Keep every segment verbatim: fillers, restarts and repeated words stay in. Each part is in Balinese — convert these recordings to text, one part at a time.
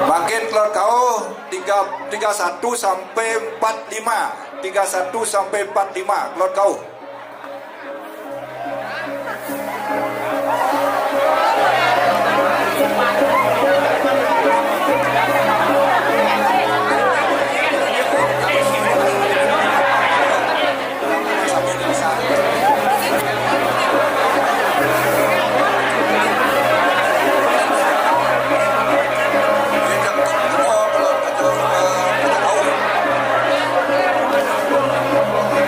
Mangkin kelod kauh tiga, tiga satu sampai empat lima. Tiga satu sampai empat lima, kelod kauh.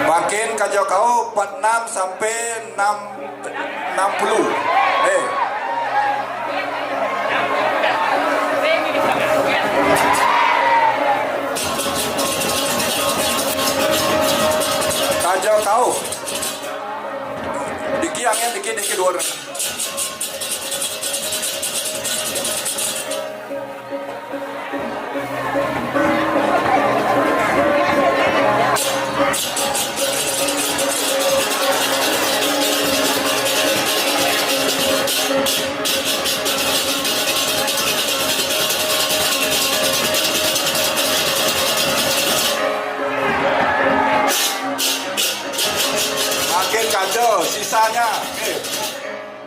Mangkin kajau kauh empat enam sampai enam, enam puluh. Eh. Kajau kauh. Dikit angin, dikit, dikit dua. Makin kacau sisanya. Eh,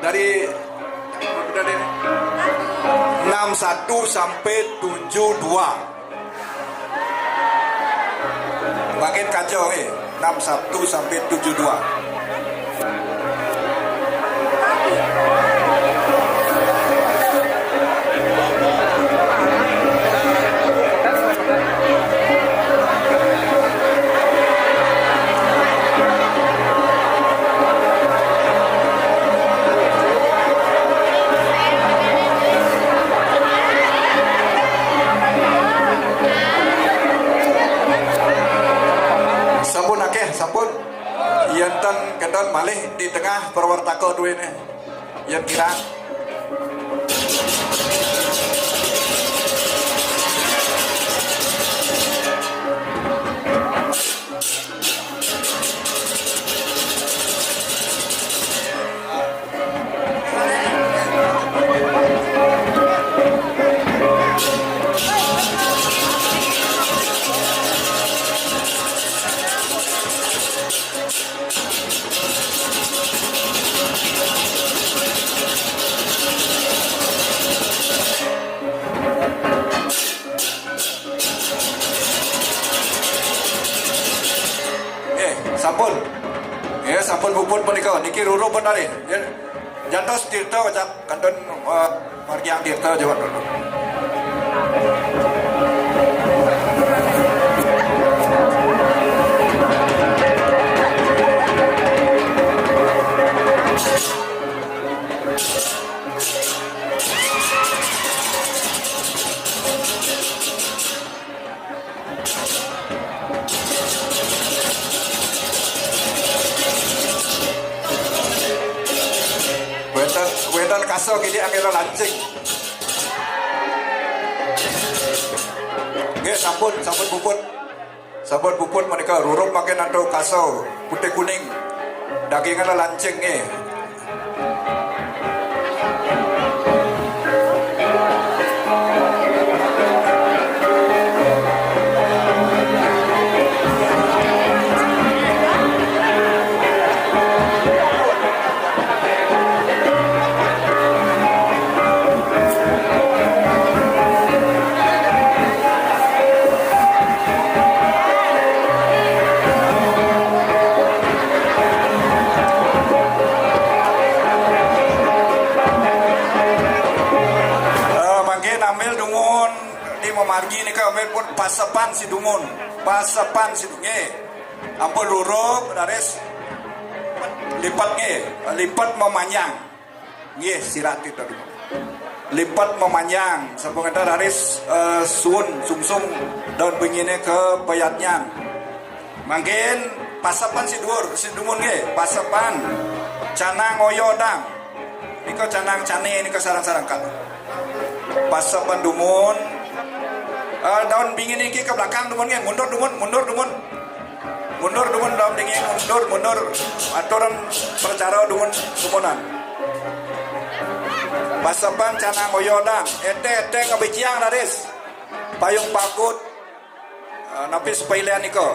dari, dari enam satu sampai tujuh dua. Makin kacau, eh. Enam satu sampai tujuh dua. Sampun akeh, sampun. Yen ten kedon malih di tengah perwartaka duene. Yen kirang. Eh, sampun. Eh, sampun puput punika. Niki ruru pun malih. Ya. Jantos tirta, kantun, eh, margiang tirta jawab dulu. Wénten, wénten kaso gini angin lancing. Nggih, sampun, sampun puput. Sampun puput menika rurup mangkin antuk kaso putih kuning. Dagingnya lancing nggih. Eh, mangkin ambil dumun di mamargi nika, ambil pun pasepan si dumun. Pasepan si dumun. Ampun ruruk, raris lipat nggih, lipat memanjang. Nggih, sira titah dumun. Lipat memanjang, sampun ngénten raris, eh, suun sungsung daun bingine ka payadnyan. Mangkin pasepan si duur, si dumun nggih, pasepan. Canang oyo dang. Nika canang cane, nika sareng-sareng kan. Pasepan dumun. Eh, daun bingin niki ke belakang dumun nggih, mundur dumun, mundur dumun. Mundur dumun daun bingin, mundur, mundur. Aturan percara dumun, dumunan. Paseban canang oyodan. Ete-ete ngebeciang raris. Payung pagut. Eh, napi sepailean iko.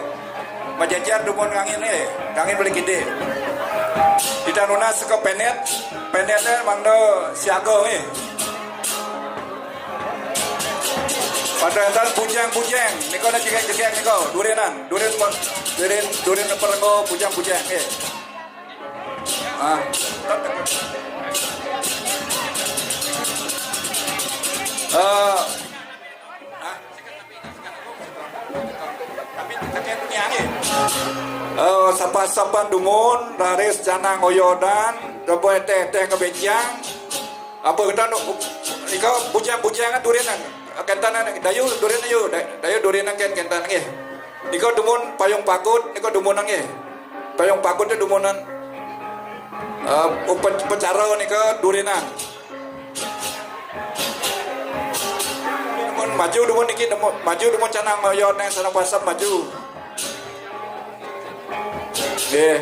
Majajar dumun kangin, eh. Kangin beli gede. Ida nunas ke penet. Penetnya mangda siaga, eh. Pada entan bujang-bujang. Niko na jegek-jegek niko. Durinan. Durin, durin, durin perenggo bujang-bujang, eh. Ah. Eh, Eh, sapa-sapa dumun, raris canang oyodan, rebo eteh-eteh kebeciang. Apa kita nu, ika bujang-bujang durinan. Kentanan, dayu durin ayu, da-, dayu durinan ken kentan nggih. Nika dumun payung pagut, nika dumunan nggih. Payung pagut itu dumunan. Eh, upa-, upacara nika durinan. Dumun maju, dumun niki, dumun maju, dumun canang mayone sareng pasem maju. Nggih.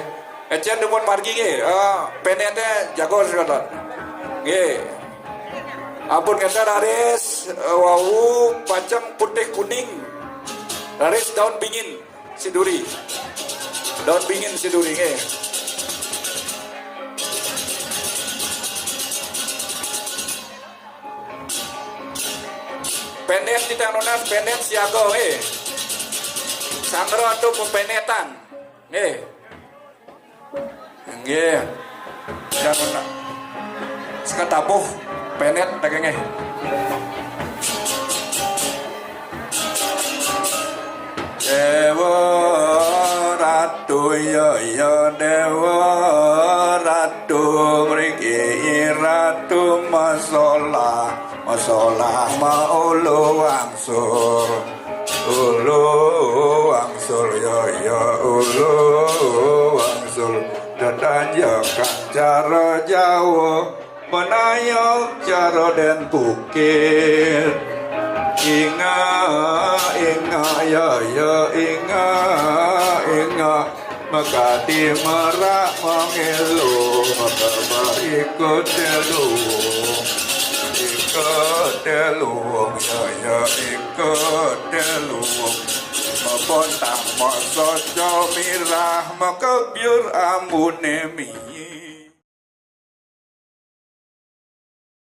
Ecen dumun margi nggih. Eh, penete jago sekadar. Nggih. Ampun kata raris, eh, wau pacang putih kuning. Raris daun bingin. Siduri. Daun bingin siduri nggih. Penet kita nunas penet siaga nggih. Sandra tu pepenetan. Nggih. Nggih. Jangan nak. Sekatabuh penet dagingnya. Dewa Ratu, ya, ya, Dewa Ratu, mriki Ratu masolah, masolah maulu wangsul. Ulu wangsul, ya, ya, ulu wangsul. Dedanjekan cara Jawa, menayok cara den bukit. Inga, inga, ya, ya, inga, inga. Makati merak mengelu, makabar ikut telu. Ikut telu, ya, ya, ikut telu. Mapontang masoco mirah, makabiur ambune mi.